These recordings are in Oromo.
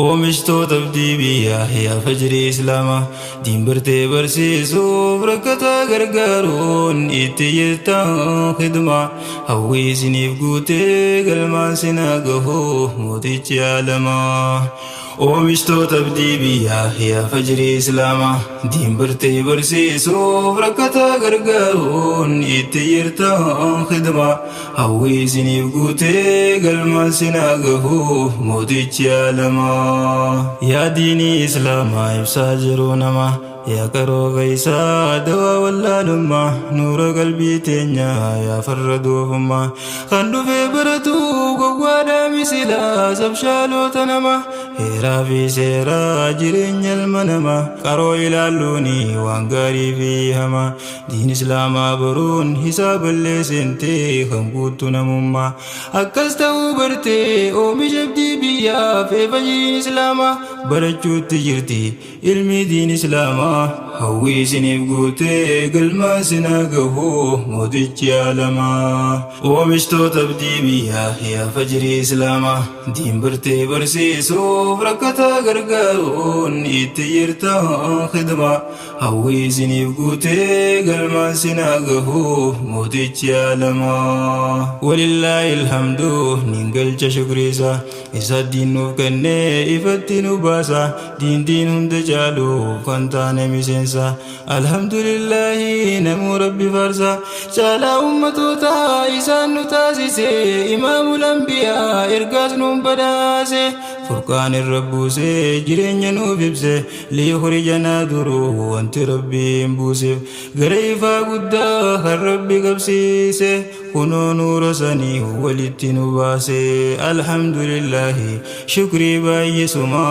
Oomishtoota abdii biyyaa yaa fajrii islaamaa diin bartee barsiisuuf rakkataa gargaaruun itti jirtan khidmaa hawwii isiniif guutee galmaan sinaa gahuu mootichi aalamaa. Oomishtoota abdii biyyaa yaa fajrii islaamaa diin bartee barsiisuuf rakkataa gargaaruun itti jirtan khidmaa hawwii isiniif guutee galmaan sinaa gahuu mootichi aalamaa. Yaa diinii islaamaa ibsaa jiruu namaa yaa qaroo keeysaa dawaa wallaalummaa nuura qalbii teenyaa yaa farra doofummaa kan dhufee baratu gowwaadhaa misilaa sabshaalota namaa heeraa fi seeraa jireenya ilma namaa qaroo ilaalluuni waan gaarii fi hamaa diin islaamaa baruun hisaaballee seentee kan guuttu namummaa akkas ta'uu bartee oomisha abdii biyyaaf fajriin islaamaa barachuutti jirti ilmi diin islaamaa hawwii isiniif guutee galmaan sinaa gahuu mootichi aalamaa. Oomishtoota abdii biyyaa yaa fajrii islaamaa diin bartee barsiisuuf rakkataa gargaaruun itti jirtan khidmaa hawwii isiniif guutee galmaan sinaa gahuu mootichi aalamaa. Walillaahi alhamdu nin galcha shukriisa isa diin nuuf kennee ifatti nu baasa diin diin hunda caaluuf kan taane miseensa alhamdulillaahi namuu rabbi faarsa caalaa ummatoota isaan nu taasise imaamul anbiyaa ergaas nuun badhaase furqaan irra buuse jireenya nuuf ibse liyukhrijanaa duruu wanti rabbiin buuseef gara ifaa guddaa kan rabbi qabsiise kunoo nuura sanii walitti nu baase alhamdulillaahi shukrii baay'isuma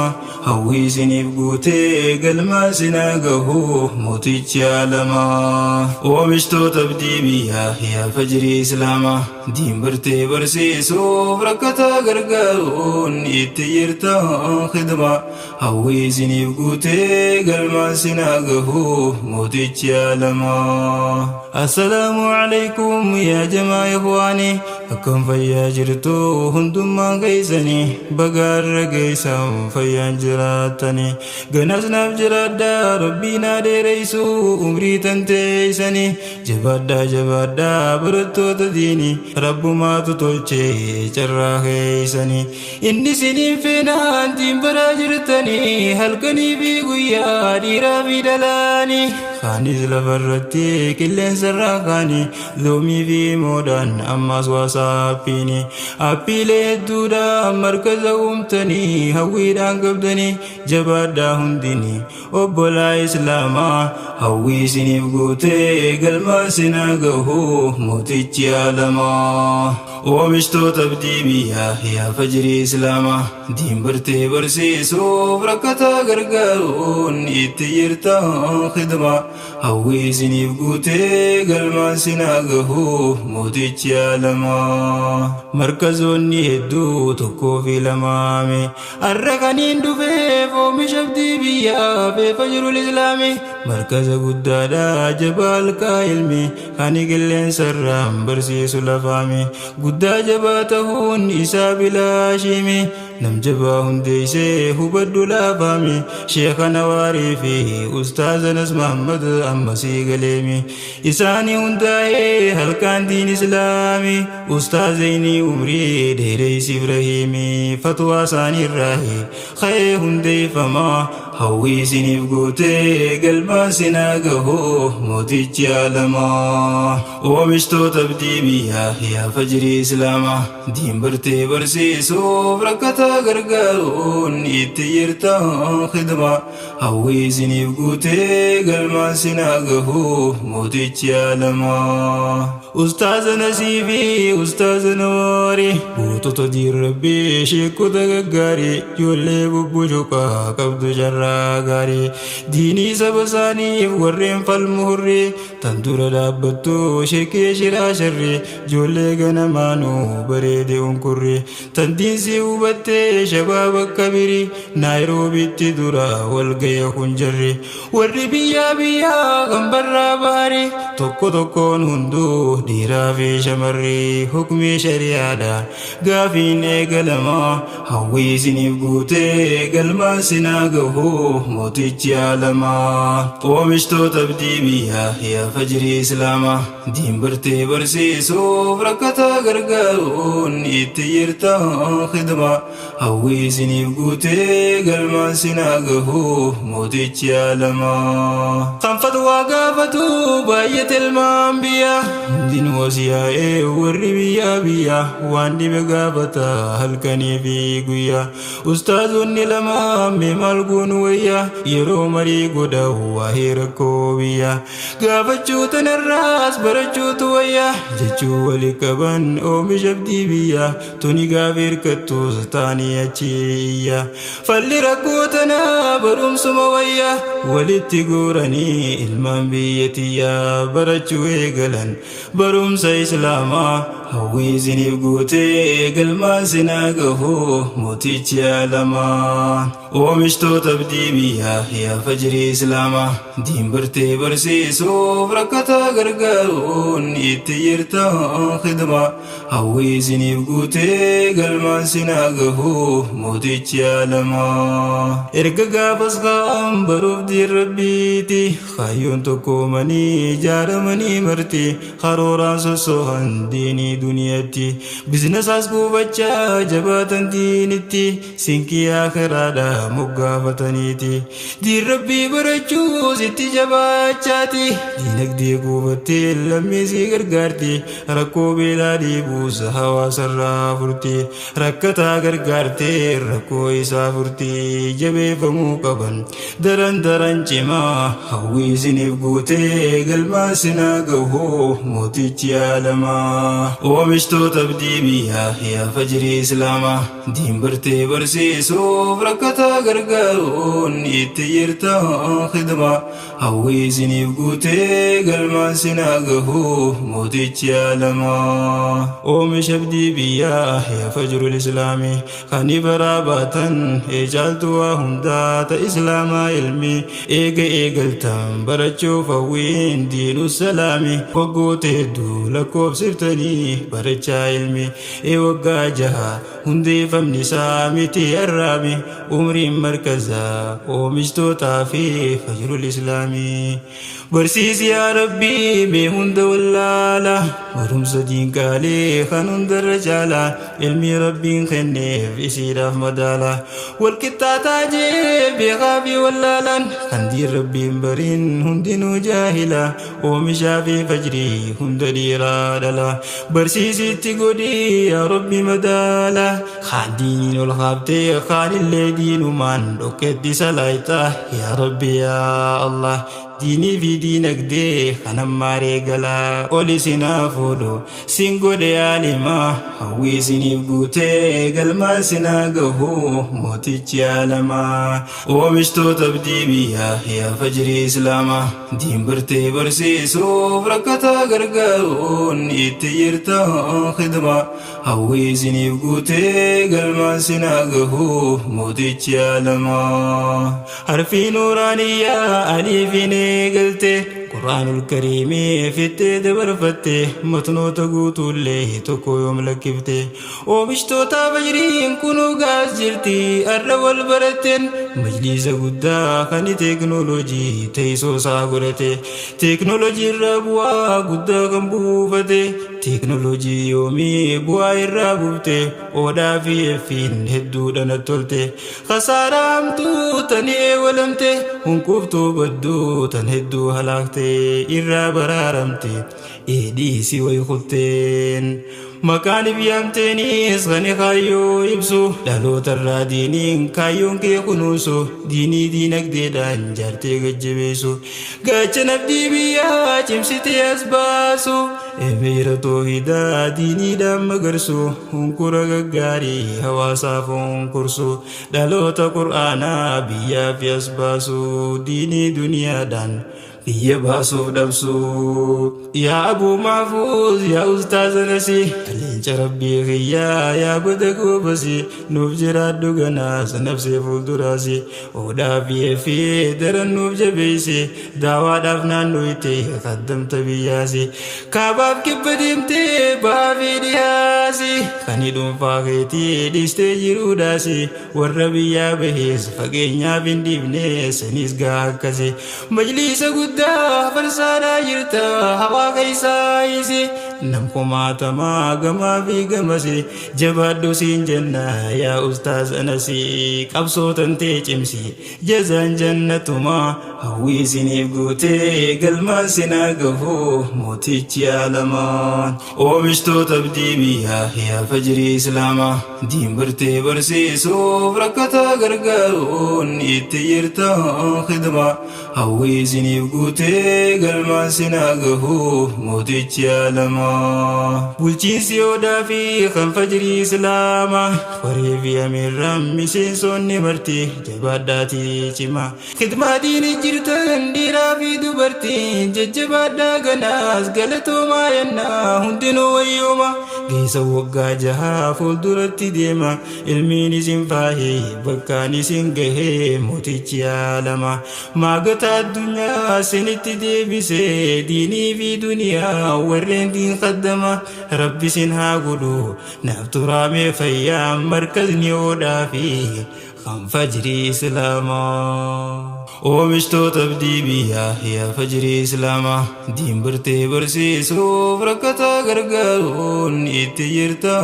hawwii isiniif guutee galmaa sinaa gahuu mootichi aalamaa. Oomishtoota abdii biyyaa yaa fajrii islaamaa diin bartee barsiisuuf rakkataa gargaaruun itti jirtan khidmaa hawwii isiniif guutee galmaan sinaa gahuu mootichi aalamaa. Assalaamu alaykum yaa jamaa ikhwaanii akkam fayyaa jirtu hundummaan keeysanii bagaarra geeysan fayyaan jiraattanii ganas naaf jiraadhaa rabbii naa dheereysu umrii tan teeysanii jabaadhaa jabaadhaa barattoota diinii rabbumaatu tolchee carraa keeysanii inni isiniin feenaan diin baraa jirtanii halkanii fi guyyaa dhiiraa fi dhalaanii kaanis lafarratti qilleensarraa kaanii zoomii fi moodhaan ammas waasaappiini appiilee hedduudhaan markaza uumtanii hawwiidhaan qabdanii jabaadhaa hundinii obbolaa islaamaa hawwii isiniif guutee galmaan sinaa gahuu mootichi aalamaa. Oomishtoota abdii biyyaa yaa fajrii islaamaa diin bartee barsiisuuf rakkataa gargaaruun itti jirtan khidmaa hawwii isiniif guutee galmaan sinaa gahuu mootichi aalamaa. Markazoonni hedduu tokkoo fi lamaame har'a kaniin dhufeef oomisha abdii biyyaa fajrul islaami markaza guddaadha jabaa halkaa ilmi kan qilleensarraan barsiisu lafaami guddaa jabaa ta'uun isaa bilaashimi nam jabaa hundeeysee hubadhu laafaami sheekha nawaarii fi ustaaza nas mahammad ammasii galeemi isaanii hundaa'ee halkaan diin islaami ustaazayni umrii dheereysi ibrahiimi fatwaa isaanii irraahi ka'ee hundeeyfamaa hawwii isiniif guutee galmaan sinaa gahuu mootichi aalamaa. Oomishtoota abdii biyyaa yaa fajrii islaamaa diin bartee barsiisuuf rakkataa gargaaruun itti jirtan khidmaa hawwii isiniif guutee galmaan sinaa gahuu mootichi aalamaa. Ustaaza Nasii fi Ustaaza Nawaarii gootota diin rabbii sheekota gaggaarii ijoollee bubbucuqaa qabdu carraa. karaa gaarii. Diinii saba isaaniif warreen falmu hurrii, tan dura dhaabbattu shirkii shiraa sharrii, ijoollee ganamaanuu bareede unkurri, tan diinsii hubattee shabaaba kabirii, Naayiroobitti dura walgaya kun jarri. Warri biyyaa biyyaa kan barraa baharii, tokko tokkoon hunduu dhiiraa fi shamarri, hukmii shari'aadha gaafiin eegalama. Hawwii isiniif guutee galmaan sinaa gahu mootichi alamaa. Oomishtoota abdii biyyaa yaa fajrii islaamaa, diin bartee barsiisuuf rakkataa gargaaruun itti jirta khidma. Hawwii isiniif guutee galmaan sinaa gahu mootichi alamaa. Kan fatwaa gaafatu baay'ate ilmaan biyya, hundinuu as yaa'ee warri biyyaa biyya, waan dhibe gaafata halkanii fi guyyaa. Ustaazonni lama mee maal goonu wayya, yeroo marii godha waa'ee rakkoo biyya. Gaafachuu tanarraas barachuutu wayya jechuu wali qaban oomisha abdii biyya. Tuni gaafa hirkattuus taanii achi iyya. Falli rakkoo tanaa barumsuma wayya, walitti guuranii ilmaan biyya tiyya barachuu eegalan barumsa islaamaa. Hawwii isiniif guutee galmaan sinaa gahu mootichi alamaa. Oomishtoota abdii biyyaa yaa fajrii islaamaa, diin bartee barsiisuuf rakkataa gargaaruun itti jirta khidma. Hawwii isiniif guutee galmaan sinaa gahu mootichi alamaa. Erga gaafas ka'an baruuf diin rabbiiti, kaayyoon tokkoomanii ijaaramanii marti, karooraan sossoohan diinii duniyatti, biznasaas kuufachaa jabaatan diinitti, sinqii akhiraadha moggaafataniiti. Diin rabbii barachuus itti jabaachaati, diinagdee kuufattee lammii sii gargaarti, rakkoo beelaa dhiibuus hawaasarraa furti, rakkataa gargaartee rakkoo isaa furti, jabeeffamuu qaban daran daran cimaa. Hawwii isiniif guutee galmaan sinaa gahu mootichi alamaa. Oomishtoota abdii biyyaa yaa fajrii islaamaa, diin bartee barsiisuuf rakkataa gargaaruun itti jirta khidma. Hawwii isiniif guutee galmaan sinaa gahu mootichi alamaa. Oomisha abdii biyyaa yaa fajrul islaamii, kan baraa baatan caaltuu waa hundaa ta islaamaa ilmi, eega eegaltan barachuuf hawwiin diinu salaami, waggoota hedduu lakkoofsiftanii barachaa ilmi, ee waggaa 6 hundeeffamni isaa miti arraami, umriin markazaa oomishtootaa fi fajrul islaamii. Barsiisi yaa rabbii mee hunda wallaala, barumsa diinqaalee kan hundarra caala, ilmi rabbiin kenneef isiidhaaf madaala. Walqixxaataa jee beekaa fi wallaalaan, kan diin rabbiin bariin hundinuu jaahila, oomishaa fi fajrii hunda dhiiraa dhala. Barsiisitti godhii yaa rabbi madaala, kaan diiniin ol kaaftee kaan illee diinumaan dhokketti salaayta yaa rabbi yaa Allah. Diinii fi diinagdee kan ammaaree galaa ol isinaa fuudhu sin godhe aalimaa. Hawwii isiniif guutee galmaan sinaa gahu mootichi alamaa. Oomishtoota abdii biyyaa yaa fajrii islaamaa, diin bartee barsiisuuf rakkataa gargaaruun itti jirta khidma. Hawwii isiniif guutee galmaan sinaa gahu mootichi alamaa. Harfii nuuraaniyyaa aliifiin eegalte, quraanul kariimii fittee dabarfatte, matnoota guutuullee tokko yoom lakkifte? Oomishtoota fajriin kunuu gaas jirti arra wal baratteen, majliisa guddaa kan teeknooloojii teessoo isaa godhate, teeknooloojii irraa bu'aa guddaa kan buufate. Teeknooloojii yoomii bu'aa irraa buufte? Oodhaa fi effiin hedduudha natti tolte. Khasaaraa hamtuu tani eewalamte, hunquuftuu badduu tan hedduu halaakte, irraa baraaramte eedhiisi way kutteen. Maqaan ibyaamteenis kan kaayyoo ibsu, dhalootarraa diiniin kaayyoon kee kunuunsu, diinii diinagdeedhaan jaartee gajjabeessu, gaachana abdii biyyaa cimsitee as baasu, emiira toohidaa diiniidhaan magarsu, hunkura gaggaarii hawaasaaf hunkursu, dhaloota qur'aanaa biyyaaf as baasu, diinii duniyaadhaan biyya baasuuf dhabsu. Yaa Abuu Mahfuuz, yaa Ustaaz Anasi, leenca rabbii kiyyaa, yaa goda goobasi, nuuf jiraadhu ganaas nafsee fuulduraasi, oodhaa fi eeffee daran nuuf jabeessi, daawaadhaaf naannoo itti kaddamta biyyaasi, kaabaaf kibba deemtee bahaa fi dhiyaasi, kan dhuunfaa keetii dhiistee jiruudhaasi, warra biyyaa bahees fageenyaaf hin dhiifne sanis gaa akkasi. Majliisa guddaa farsaadhaa jirta hawaa keessaa isi, nam kumaatamaa gamaa fi gamasi, jabaadhu siin jenna yaa Ustaaz Anasi, qabsoo tantee cimsi, jazaan jannatuma, hawwii isiniif guutee galmaan sinaa gahu mootichi alamaa. Oomishtoota abdii biyyaa, yaa fajrii islaamaa, diin bartee barsiisuuf rakkataa gargaaruun itti jirta khidma, hawwii isiniif guutee galmaan sinaa gahu mootichi alamaa. Bulchiinsi odaa fi kan fajrii islaamaa, horee fi amiirraan miseensonni marti, jabaadhaatii cima. Khidmaa diinii jirtan dhiiraa fi dubartii, jajjabaadhaa ganaas galatoomaa yennaa hundinuu wayyooma. Geessa waggaa 6 fuulduratti deema, ilmiin isin faahee bakkaan isin gahee mootichi alama. Maagata addunyaa isinitti deebisee diinii fi duniyaa warreen diin kaddama, rabbi isin haa godhu naaf turaamee fayyaa markazni oodhaa fi kan fajrii islaamaa. Oomishtoota abdii biyyaa, yaa fajrii islaamaa, diin bartee barsiisuuf rakkataa gargaaruun itti jirta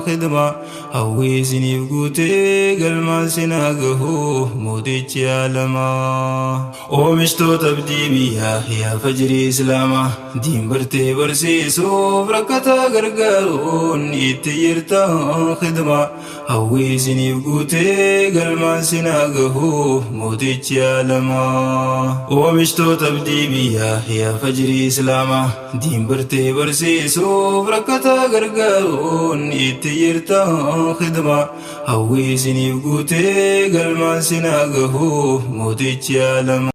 khidma, hawwii isiniif guutee galmaan sinaa gahu mootichi alamaa. Oomishtoota abdii biyyaa, yaa fajrii islaamaa, diin bartee barsiisuuf rakkataa gargaaruun itti jirta khidma, hawwii isiniif guutee galmaan sinaa gahu mootichi alamaa. Oomishtoota abdii biyyaa, yaa fajrii islaamaa, diin bartee barsiisuuf rakkataa gargaaruun itti jirta khidma, hawwii isiniif guutee galmaan sinaa gahu mootichi alamaa.